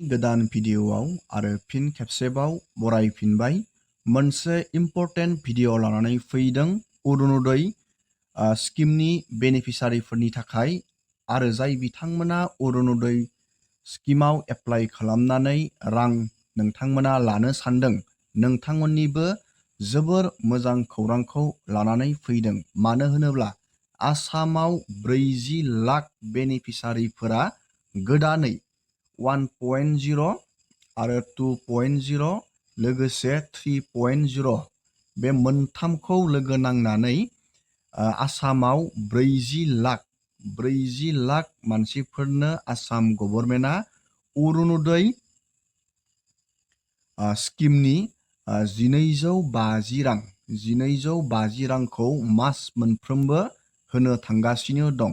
गोदान भिडिअ'आव आरो फिन खेबसेबाव बरायफिनबाय। मोनसे इम्पर्टेन्ट भिडिअ' लानानै फैदों अरुण'दय स्किमनि बेनिफिसारिफोरनि थाखाय आरो जाय बिथांमोना अरुण'दय स्किमाव एप्लाइ खालामनानै रां नोंथांमोना लानो सानदों, नोंथांमोननिबो जोबोर मोजां खौरांखौ लानानै फैदों। मानो होनोब्ला आसामाव 40 लाख बेनिफिसारिफोरा गोदानै 1.0 आरो 2.0 लोगोसे 3.0 बे मोनथामखौ लोगो नांनानै आसामाव 40 लाख मानसिफोरनो आसाम गभर्नमेन्टआ अरुण'दय स्किमनि 1250 रांखौ मास मोनफ्रोमबो होनो थांगासिनो दं।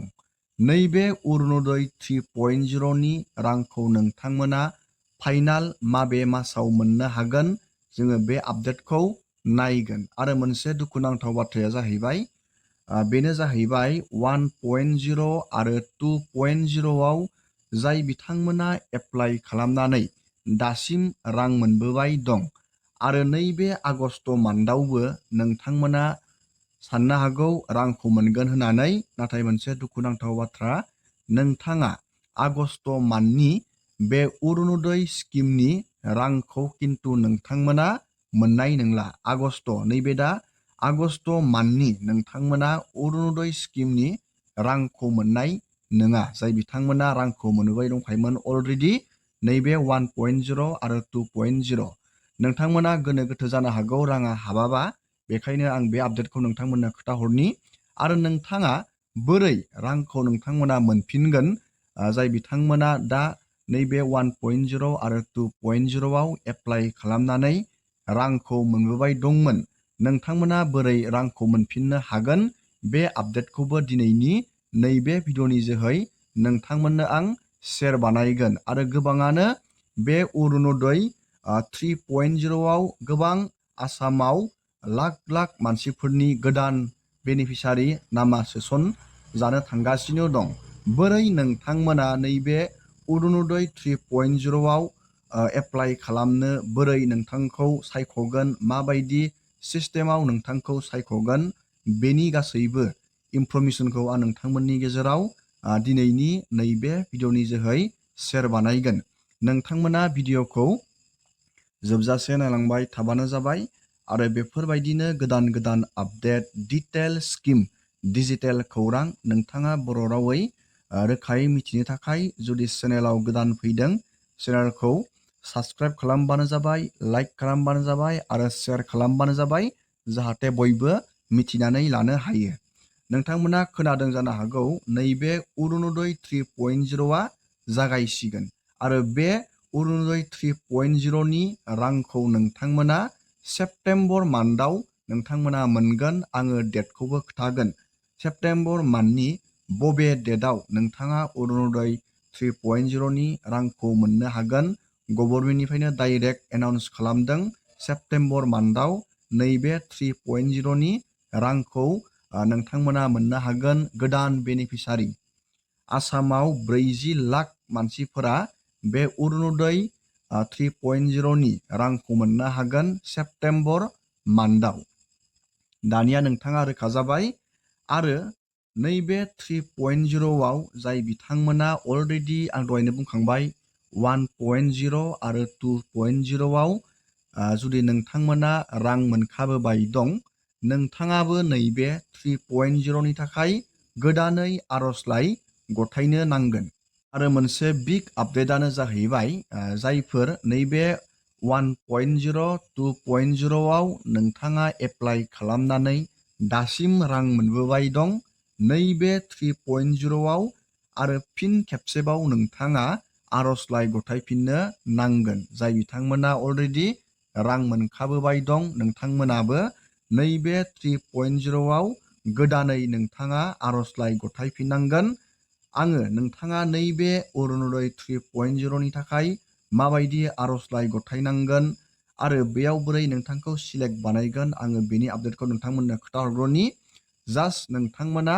नैबे अरुण'दय 3.0 नि रांखौ नोंथांमोना फाइनाल माबे मासाव मोननो हागोन, जोङो बे आपडेटखौ नायगोन। आरो मोनसे दुखुनांथाव बाथ्राया जाहैबाय बेनो जाहैबाय 1.0 आरो 2.0 आव जाय बिथांमोना एप्लाइ खालामनानै दासिम रां मोनबोबाय दं आरो नैबे आगस्ट मान्थआवबो नोंथांमोना साननो हागौ रांखौ मोनगोन होननानै, नाथाय मोनसे दुखुनांथाव बाथ्रा, नोंथाङा आगस्ट मान्थनि बे अरुण'दय स्किमनि रांखौ खिन्थु नोंथांमोना मोननाय नंला। नैबे दा आगस्ट मान्थनि नोंथांमोना अरुण'दय स्किमनि रांखौ मोननाय नङा। जाय बिथांमोना रांखौ मोनबोबाय दंखायोमोन अलरेडि नैबे 1.0 आरो 2.0, नोंथांमोना गोनो गोथो जानो हागौ राङा हाबाबा। बेखायनो आं बे आपडेटखौ नोंथांमोननो खोन्थाहरनि। आरो नोंथाङा बोरै रांखौ नोंथांमोना मोनफिनगोन, जाय बिथांमोना दा नैबे 1.0 आरो 2.0 आव एप्लाइ खालामनानै रांखौ मोनबोबाय दंमोन, नोंथांमोना बोरै रांखौ मोनफिननो हागोन, बे आपडेटखौबो दिनैनि नैबे भिडिअ'नि जोहै नोंथांमोननो आं शेयार बानायगोन। आरो गोबाङानो बे अरुण'दय 3.0 आव गोबां आसामाव लाख लाख मानसिफोरनि गोदान बेनिफिसारि नामा सोसन जानो थांगासिनो दं। बोरै नोंथांमोना नैबे अरुण'दय 3.0 आव एप्लाइ खालामनो, बोरै नोंथांखौ सायख'गोन, माबायदि सिस्टेमाव नोंथांखौ सायख'गोन, बेनि गासैबो इनफरमेसनखौ आं नोंथांमोननि गेजेराव दिनैनि नैबे भिडिअ'नि जोहै शेयार बानायगोन। नोंथांमोना भिडिअ'खौ जोबजासे नायलांबाय थाबानो जाबाय। आरो बेफोरबायदिनो गोदान गोदान आपडेट, डिटेल स्किम, डिजिटेल खौरां नोंथाङा बर' रावै रोखायै मिथिनो थाखाय जुदि चेनेलाव गोदान फैदों, चेनेलखौ साबस्क्राइब खालामबानो जाबाय, लाइक खालामबानो जाबाय आरो शेयार खालामबानो जाबाय, जाहाथे बयबो मिथिनानै लानो हायो। नोंथांमोना खोनादों जानो हागौ नैबे अरुण'दय 3.0 आ जागायसिगोन आरो बे अरुण'दय 3.0 नि रांखौ नोंथांमोना सेप्तेम्बर मान्थआव नोंथांमोना मोनगोन। आङो डेटखौबो खोन्थागोन। सेप्तेम्बर मान्थनि बबे डेटआव नोंथाङा अरुण'दय 3.0 नि रांखौ मोननो हागोन, गभर्नमेन्टनिफ्रायनो डाइरेक्ट एनाउन्स खालामदों। सेप्तेम्बर मान्थआव नैबे 3.0 नि रांखौ नोंथांमोना मोननो हागोन। गोदान बेनिफिसारि आसामाव 40 लाख मानसिफोरा बे अरुण'दय 3.0 नि रांखौ मोननो हागोन सेप्तेम्बर मान्थआव। दानिया नोंथाङा रोखा जाबाय। आरो नैबे 3.0 आव जाय बिथांमोना अलरेडि, आं दहायनो बुंखांबाय, 1.0 आरो 2.0 आव जुदि नोंथांमोना रां मोनखाबोबाय दं, नोंथाङाबो नैबे 3.0 नि थाखाय गोदानै आर'जलाइ गथायनो नांगोन। आरो मोनसे बिग आपडेटआनो जाहैबाय जायफोर नैबे 1.0, 2.0 आव नोंथाङा एप्लाइ खालामनानै दासिम रां मोनबोबाय दं, नैबे 3.0 आव आरो फिन खेबसेबाव नोंथाङा आर'जलाइ गथायफिननो नांगोन। जाय बिथांमोना अलरेडि रां मोनखाबोबाय दं, नोंथांमोनाबो नैबे 3.0 आव गोदानै नोंथाङा आर'जलाइ गथायफिननांगोन। आङो नोंथाङा नैबे अरुण'दय 3.0 नि थाखाय माबायदि आर'जलाइ गथायनांगोन आरो बेयाव बोरै नोंथांखौ सिलेक्ट बानायगोन, आङो बेनि आपडेटखौ नोंथांमोननो खोन्थाहरग्रोनि। जास्ट नोंथांमोना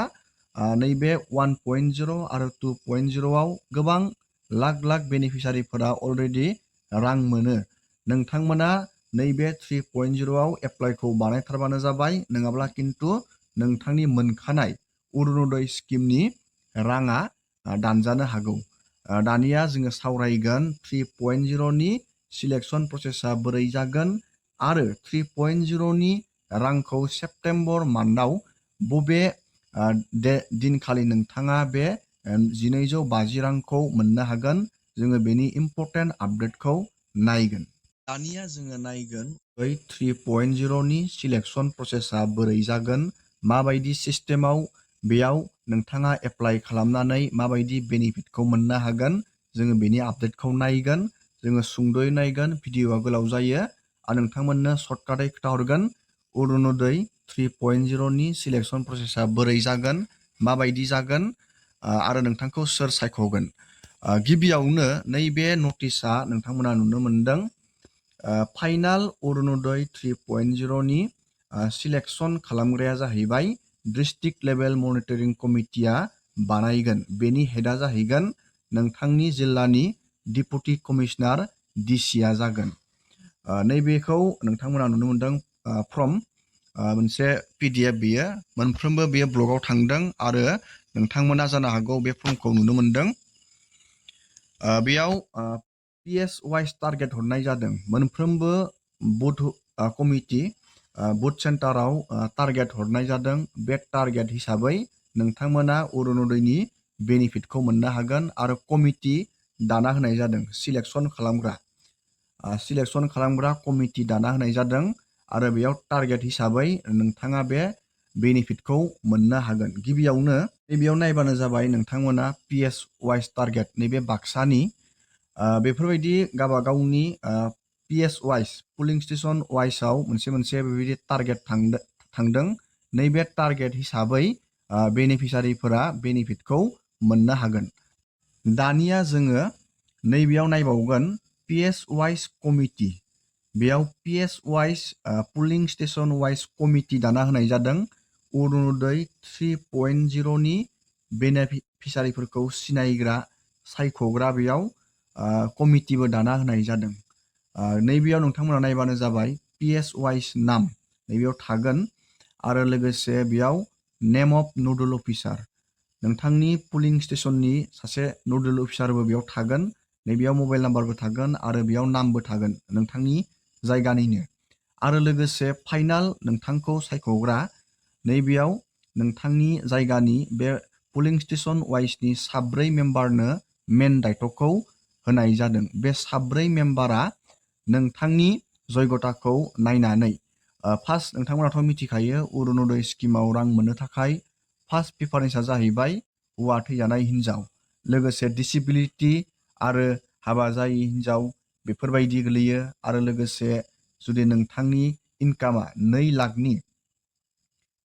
नैबे 1.0 आरो 2.0 आव गोबां लाख लाख बेनिफिसारिफोरा अलरेडि रां मोनो। नोंथांमोना नैबे 3.0 आव एप्लाइखौ बानायथारबानो जाबाय, नङाब्ला खिन्थु नोंथांनि मोनखानाय अरुणोदय स्किमनि राङा दानजानो हागौ। दानिया जोङो सावरायगोन 3.0 नि सिलेक्सन प्रसेसा बोरै जागोन आरो 3.0 नि रांखौ सेप्तेम्बर मान्थआव बबे दिनखालि नोंथाङा बे 1250 रांखौ मोननो हागोन। जोङो बेनि इम्परटेन्ट आपडेटखौ नायगोन। दानिया जोङो नायगोन बै 3.0 नि सिलेक्सन प्रसेसा बोरै जागोन, माबायदि सिस्टेमाव बेयाव नोंथाङा एप्लाइ खालामनानै माबायदि बेनिफिटखौ मोननो हागोन। जोङो बेनि आपडेटखौ नायगोन। जोङो सुंद'यै नायगोन, भिडिअआ गोलाव जायो आरो नोंथांमोननो सर्टकाटै खोन्थाहरगोन अरुणोदय 3.0 नि सिलेक्सन प्रसेसा बोरै जागोन, माबायदि जागोन आरो नोंथांखौ सोर सायख'गोन। गिबियावनो नैबे नटिसआ नोंथांमोना नुनो मोनदों फाइनाल अरुणोदय 3.0 नि सिलेक्सन खालामग्राया जाहैबाय डिस्ट्रिक्ट लेभेल मनिटरिं कमिटिया बानायगोन। बेनि हेडआ जाहैगोन नोंथांनि जिल्लानि डिपुटि कमिशनार डिसिआ जागोन। नैबेखौ नोंथांमोना नुनो मोनदों फ्रम मोनसे PDF बेयो मोनफ्रोमबो बेयो ब्लगाव थांदों आरो नोंथांमोना जानो हागौ बे फर्मखौ नुनो मोनदों। बेयाव PS वाइज टारगेट हरनाय जादों। मोनफ्रोमबो बुथ कमिटि बुथ सेन्टाराव टारगेट हरनाय जादों। बे टारगेट हिसाबै नोंथांमोना अरुणोदयनि बेनिफिटखौ मोननो हागोन आरो कमिटि दाना होनाय जादों। सिलेक्सन खालामग्रा कमिटि दाना होनाय जादों आरो बेयाव टारगेट हिसाबै नोंथाङा बे बेनिफिटखौ मोननो हागोन। गिबियावनो नैबेयाव नायबानो जाबाय नोंथांमोना PS वाइज टारगेट नैबे बाक्सानि बेफोरबायदि गावबागावनि PS वाइज पुलिं स्टेसन वाइजआव मोनसे बेबायदि टारगेट थांदों। नैबे टारगेट हिसाबै बेनिफिसारिफोरा बेनिफिटखौ मोननो हागोन। दानिया जोङो नैबेयाव नायबावगोन PS वाइज कमिटि। बेयाव PS wise polling station wise committee दाना होनाय जादों। अरुणोदय 3.0 नि बेनिफिसारिफोरखौ सिनायग्रा सायख'ग्रा बेयाव कमिटिबो दाना होनाय जादों। नैबेयाव नोंथांमोना नायबानो जाबाय PS वाइज नाम नैबेयाव थागोन आरो लोगोसे बेयाव नेम अफ नोडल अफिसार, नोंथांनि पुलिं स्टेसननि सासे नोडल अफिसारबो बेयाव थागोन। नैबेयाव मबाइल नाम्बारबो थागोन आरो बेयाव नामबो थागोन नोंथांनि जायगानिनो। आरो लोगोसे फाइनाल नोंथांखौ सायख'ग्रा नैबेयाव नोंथांनि जायगानि बे पुलिं स्टेसन वाइजनि 4 मेम्बारनो मेन दायथ'खौ होनाय जादों। बे 4 मेम्बारा नोंथांनि जयग'थाखौ नायनानै फार्स्ट नोंथांमोनाथ' मिथिखायो अरुणोदय स्किमाव रां मोननो थाखाय फार्स्ट प्रिफारेन्सआ जाहैबाय हौवा थैजानाय हिन्जाव, लोगोसे डिसेबिलिटि आरो हाबा जायि हिन्जाव बेफोरबायदि गोलैयो। आरो लोगोसे जुदि नोंथांनि इनकामा 2 लाखनि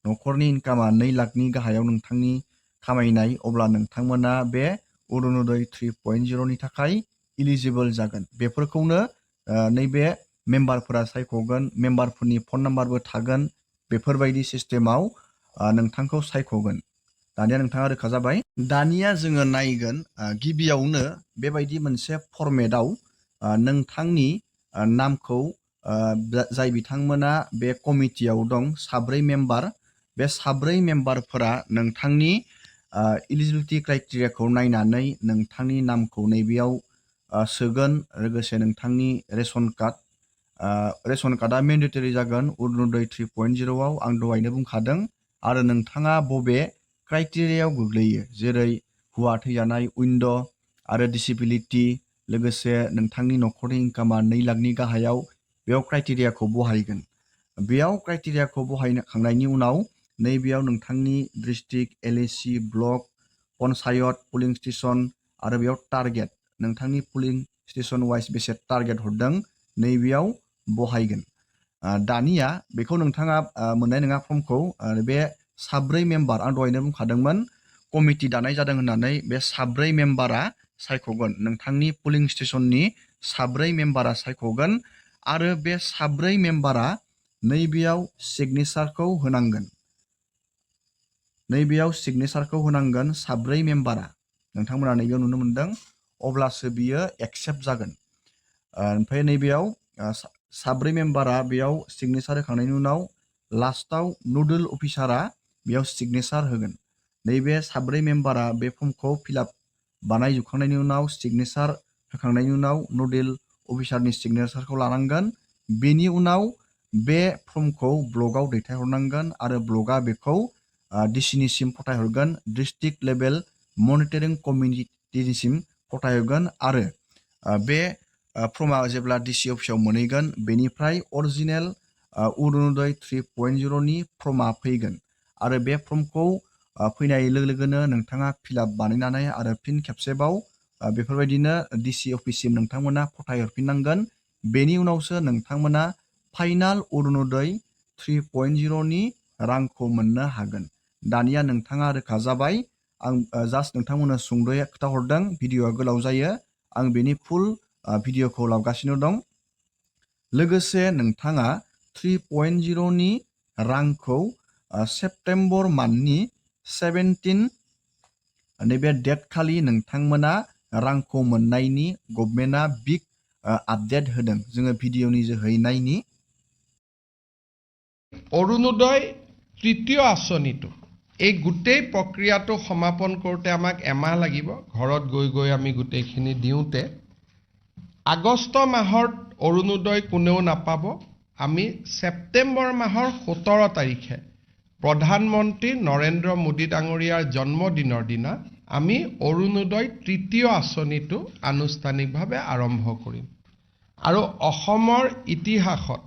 न'खरनि इनकामा 2 लाखनि गाहायाव नोंथांनि खामायनाय, अब्ला नोंथांमोना बे अरुणोदय 3.0 नि थाखाय इलिजिबोल जागोन। बेफोरखौनो नैबे मेम्बारफोरा सायख'गोन। मेम्बारफोरनि फन नाम्बारबो थागोन। बेफोरबायदि सिस्टेमाव नोंथांखौ सायख'गोन। दानिया नोंथाङा रोखा जाबाय। दानिया जोङो नायगोन गिबियावनो बेबायदि मोनसे फर्मेटआव नोंथांनि नामखौ जाय बिथांमोना बे कमिटियाव दं 4 मेम्बार, बे 4 मेम्बारफोरा नोंथांनि इलिजिबिलिटि क्राइटेरियाखौ नायनानै नोंथांनि नामखौ नैबेयाव सोगोन। लोगोसे नोंथांनि रेशन कार्डआ मेन्डेटरि जागोन अरुणोदय 3.0 आव, आं दहायनो बुंखादों। आरो नोंथाङा बबे क्राइटेरियायाव गोग्लैयो, जेरै हौवा थैजानाय उइन्ड' आरो डिसेबिलिटि, लोगोसे नोंथांनि न'खरनि इनकामा 2 लाखनि गाहायाव, बेयाव क्राइटेरियाखौ बहायगोन। बेयाव क्राइटेरियाखौ बहायखांनायनि उनाव नैबेयाव नोंथांनि district, LAC, block, panchayat, polling station आरो बेयाव टारगेट, नोंथांनि पुलिं स्टेसन वाइज बेसे टारगेट हरदों नैबेयाव बहायगोन। दानिया बेखौ नोंथाङा मोननाय नङा फर्मखौ। बे 4 मेम्बार, आं दहायनो बुंखादोंमोन कमिटि दानाय जादों होननानै, बे 4 मेम्बारा सायख'गोन। नोंथांनि पुलिं स्टेसननि 4 मेम्बारा सायख'गोन आरो बे 4 मेम्बारा नैबेयाव सिगनेसारखौ होनांगोन। नैबेयाव सिगनेसारखौ होनांगोन 4 मेम्बारा। नोंथांमोना नैबेयाव नुनो मोनदों अब्लासो बियो एक्सेप्ट जागोन। ओमफ्राय नैबेयाव साब्रै मेम्बारा बेयाव सिगनेचार होखांनायनि उनाव लास्टाव नोडल अफिसारा बेयाव सिगनेचार होगोन। नैबे साब्रै मेम्बारा बे फर्मखौ फिलआप बानायजोबखांनायनि उनाव सिगनेचार होखांनायनि उनाव नोडल अफिसारनि सिगनेचारखौ लानांगोन। बेनि उनाव बे फर्मखौ ब्लकआव दैथायहरनांगोन आरो ब्लकआ बेखौ डिसिनिसिम फथायहरगोन, डिस्ट्रिक्ट लेभेल मनिटरिं कमिटिनिसिम फथायहरगोन आरो बे फर्मआ जेब्ला डिसि अफिसाव मोनहैगोन बेनिफ्राय अरिजिनेल अरुणोदय 3.0 नि फर्मआ फैगोन आरो बे फर्मखौ फैनाय लोगो लोगोनो नोंथाङा फिलआप बानायनानै आरो फिन खेबसेबाव बेफोरबायदिनो डिसि अफिससिम नोंथांमोना फथायहरफिननांगोन। बेनि उनावसो नोंथांमोना फाइनाल अरुणोदय 3.0 नि रांखौ मोननो हागोन। दानिया नोंथाङा रोखा जाबाय। आं जास्ट नोंथांमोननो सुंद'यै खोन्थाहरदों, भिडिअआ गोलाव जायो। आं बेनि फुल भिडिअखौ लाबोगासिनो दं। लोगोसे नोंथाङा 3.0 नि रांखौ सेप्तेम्बर मान्थनि 17 नैबे डेट खालि नोंथांमोना रांखौ मोननायनि गभर्नमेन्टआ बिग আপডেট होदों। जोङो भिडिअनि जोहै नायनि। অৰুণোদয় তৃতীয় আঁচনিটো এই গোটেই প্ৰক্ৰিয়াটো সমাপন কৰোঁতে আমাক এমাহ লাগিব। ঘৰত গৈ গৈ আমি গোটেইখিনি দিওঁতে আগষ্ট মাহত অৰুণোদয় কোনেও নাপাব। আমি ছেপ্টেম্বৰ মাহৰ 17 তাৰিখে প্ৰধানমন্ত্ৰী নৰেন্দ্ৰ মোদী ডাঙৰীয়াৰ জন্মদিনৰ দিনা আমি অৰুণোদয় তৃতীয় আঁচনিটো আনুষ্ঠানিকভাৱে আৰম্ভ কৰিম। আৰু অসমৰ ইতিহাসত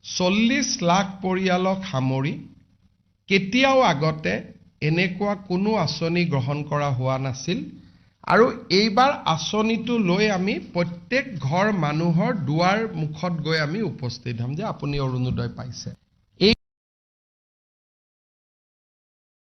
40 লাখ পৰিয়ালক সামৰি কেতিয়াও আগতে এনেকুৱা কোনো আঁচনি গ্ৰহণ কৰা হোৱা নাছিল। আৰু এইবাৰ আঁচনিটো লৈ আমি প্ৰত্যেক ঘৰ মানুহৰ দুৱাৰ মুখত গৈ আমি উপস্থিত হ'ম যে আপুনি অৰুণোদয় পাইছে।